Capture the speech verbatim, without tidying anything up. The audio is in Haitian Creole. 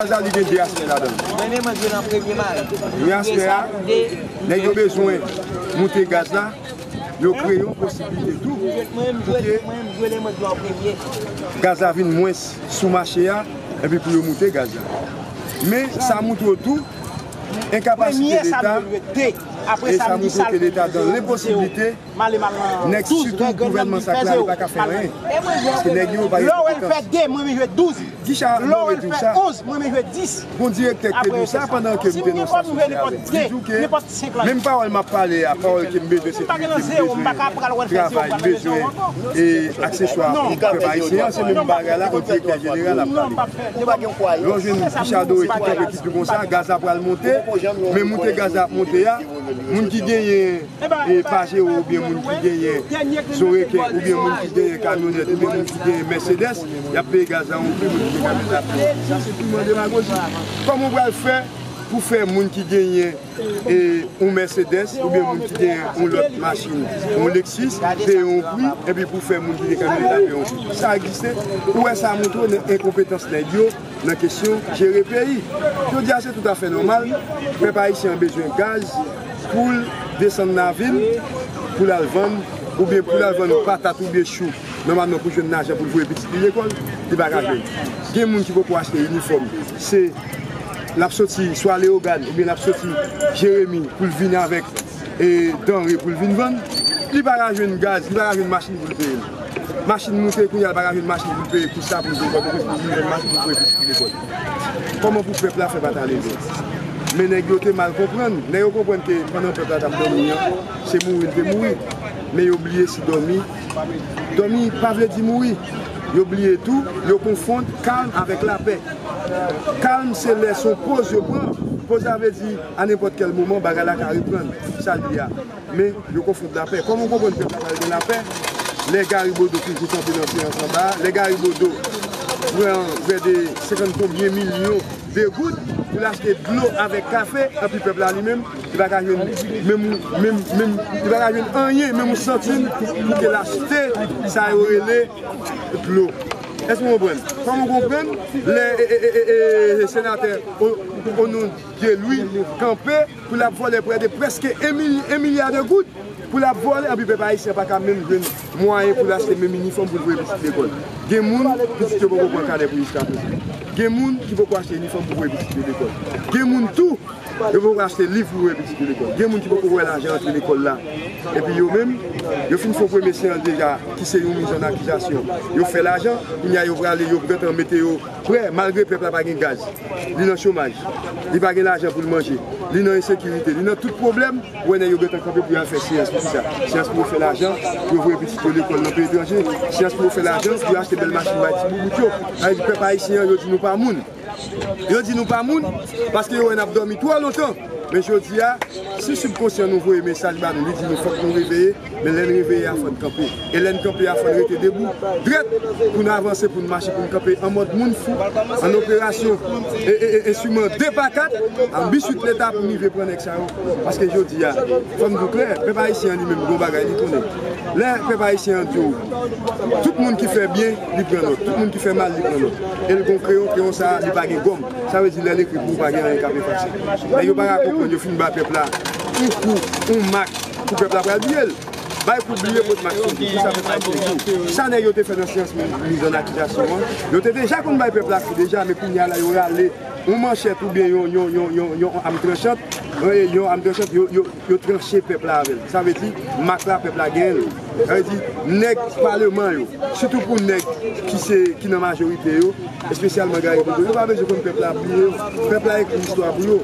Gaz la, li gen de aspè ladan l. Premye mwen jwe nan premye mari. Premye aspè a, nèg yo bezwen moute gaz la, yo kreye yon posiblite tou pou ke gaz la vin mwens sou mache a, epi pou yo moute gaz la. Men sa montre w tou enkapasite Leta, e sa montre ke Leta dan lenposiblite, nèg sitou gouvènman sa k la, li pa ka fè anyen. Paske nèg yo pa gen konpetans. Kicha nou redi w sa? Gon direktè ki te di w sa pandan ke m te nan stasyon tele avè l. Li di w ke menm pawòl m ap pale a, pawòl ke m bezwen sekirite, m bezwen travay, m bezwen, e, akseswa pou pèp ayisyen an, se menm bagay la gon direktè jeneral ap pale. Lè w jwenn Kicha Dore ki kanpe ki di w konsa, gaz la pral monte, men moute gaz la ap monte a, moun ki genyen e Pajero oubyen moun ki genyen Zoreken oubyen moun ki genyen kamyonèt oubyen moun ki genyen Mercedes, y ap peye gaz la yon pri, moun ki gen kamyonèt la ap peye yon pri. Sa se piman demagoji. Kòman w pral fè pou fè moun ki genyen e yon Mercedes oubyen moun ki genyen yon lòt machin, yon Lexus, peye yon pri, epi pou fè moun ki gen kamyonèt la peye yon pri? Sa egziste. Ou wè sa montre w nan enkonpetans nèg yo nan kesyon jere peyi. Jodi a, se toutafè nòmal, pèp ayisyen an bezwen gaz pou l desann nan vil, pou l al vann, oubyen pou l al vann yon patat oubyen chou, nòmalman pou jwenn lajan pou l voye pitit li lekòl, li pa ka jwenn. Gen moun ki poko achte inifòm, se l ap soti swa Leyogàn oubyen l ap soti Jeremi pou l vin avèk e, danre pou l vin vann, li pa ka jwenn gaz, li pa ka jwenn machin pou l peye l. Machin moute, kounye a l pa ka jwenn machin pou l peye kousa, pou l peye Pòtoprens, pou l vin jwenn machin pou l voye pitit li lekòl. Kòman pou pèp la fè pa ta leve? Men nèg yo te mal konprann. Nèg yo konprann ke pandan pèp la t ap dòmi an, se mouri l te mouri. Men yo bliye si dòmi, dòmi pa vle di mouri. Yo bliye tou, yo konfonn kalm avèk lapè. Kalm, se lè se yon poz yo pran. Poz la vle di, a nenpòt kèl moman, bagay la ka reprann sa l ye a. Men, yo konfonn lapè. Kòman w konprann pèp la pral gen lapè? Lè Gary Bodeau toujou kanpe nan seyans anba a, lè Gary Bodeau pran prè de senkant konbyen milyon de goud pou l achte dlo avèk kafe, anpi pèp la li menm, li pa ka jwenn menm, menm, menm, li pa ka jwenn anyen, menm yon santim pou, pou ke l achte sa yo rele dlo. Èske w konprann? Kòman w konprann lè, e, e, e, e, e, senatè O-, Onondieu Louis kanpe pou l ap vòlè prè de prèske en mil-, en milya de goud pou l ap vòlè, anpi pèp ayisyen pa ka menm jwenn mwayen pou l achte menm inifòm pou l voye pitit lekòl? Gen moun, pitit yo poko pran kanè pou jiskaprezan. Gen moun ki poko achte inifòm pou voye pitit yo lekòl. Gen moun tou, yo poko achte liv pou voye pitit yo lekòl. Gen moun ki poko wè lajan antre lekòl la. Epi yo menm, yo fin fè yon premye seyans deja, ki se yon miz an akizasyon. Yo fè lajan, kounye a yo prale, yo gentan mete yo prè, malgre pèp la pa gen gaz. Li nan chomaj. Li pa gen lajan pou l manje. Li nan ensekirite. Li nan tout pwoblèm. Ou wè nèg yo gentan kanpe pou y al fè seyans pou kisa? Seyans pou yo fè lajan, pou yo voye pitit yo lekòl nan peyi etranje. Seyans pou yo fè lajan, pou yo achte bèl machin bay ti boubout yo. Sa vle di pèp ayisyen an, yo di nou pa moun. Yo di nou pa moun, paske yo wè n ap dòmi twò lontan. Men jodi a, si sibkonsyan nou voye mesaj ba nou, li di nou fòk nou reveye, men lè n reveye a, fò n kanpe. E lè n kanpe a, fò n rete debou, drèt, pou n avanse, pou n mache, pou n kanpe an mòd moun fou, an operasyon, e, e, e, enstriman de pa kat, an biswit Leta pou n rive pran nèg sa yo. Paske jodi a, fò m di w klè, pèp ayisyen an li menm, gon bagay li konnen. Lè pèp ayisyen an di w, tout moun ki fè byen, li pran nòt. Tout moun ki fè mal, li pran nòt. E l gon kreyon, kreyon sa a, li pa gen gòm. Sa vle di, lè l ekri pou ou, pa gen anyen k ap efase. Nèg yo pa ka konprann, yo fin ba pèp la yon kou, yon mak, pou pèp la pral bliye l. Bay kou bliye, pot mak sonje. Kisa pèp la di tou? Sa nèg yo te fè nan seyans mi-, miz an akizasyon an, yo te deja konn bay pèp la kou deja, men kounye a la, yo rale yon manchèt oubyen yon, yon, yon, yon, yon am tranchant, yon, yon am tranchant, yo, yo, yo tranche pèp la avè l. Sa vle di, mak la, pèp la genyen l. Sa vle di, nèg paleman yo, sitou pou nèg ki se, ki nan majorite yo, espesyalman Gary Bodeau, yo pa bezwen konn pèp la ap bliye yo. Pèp la ekri istwa pou yo.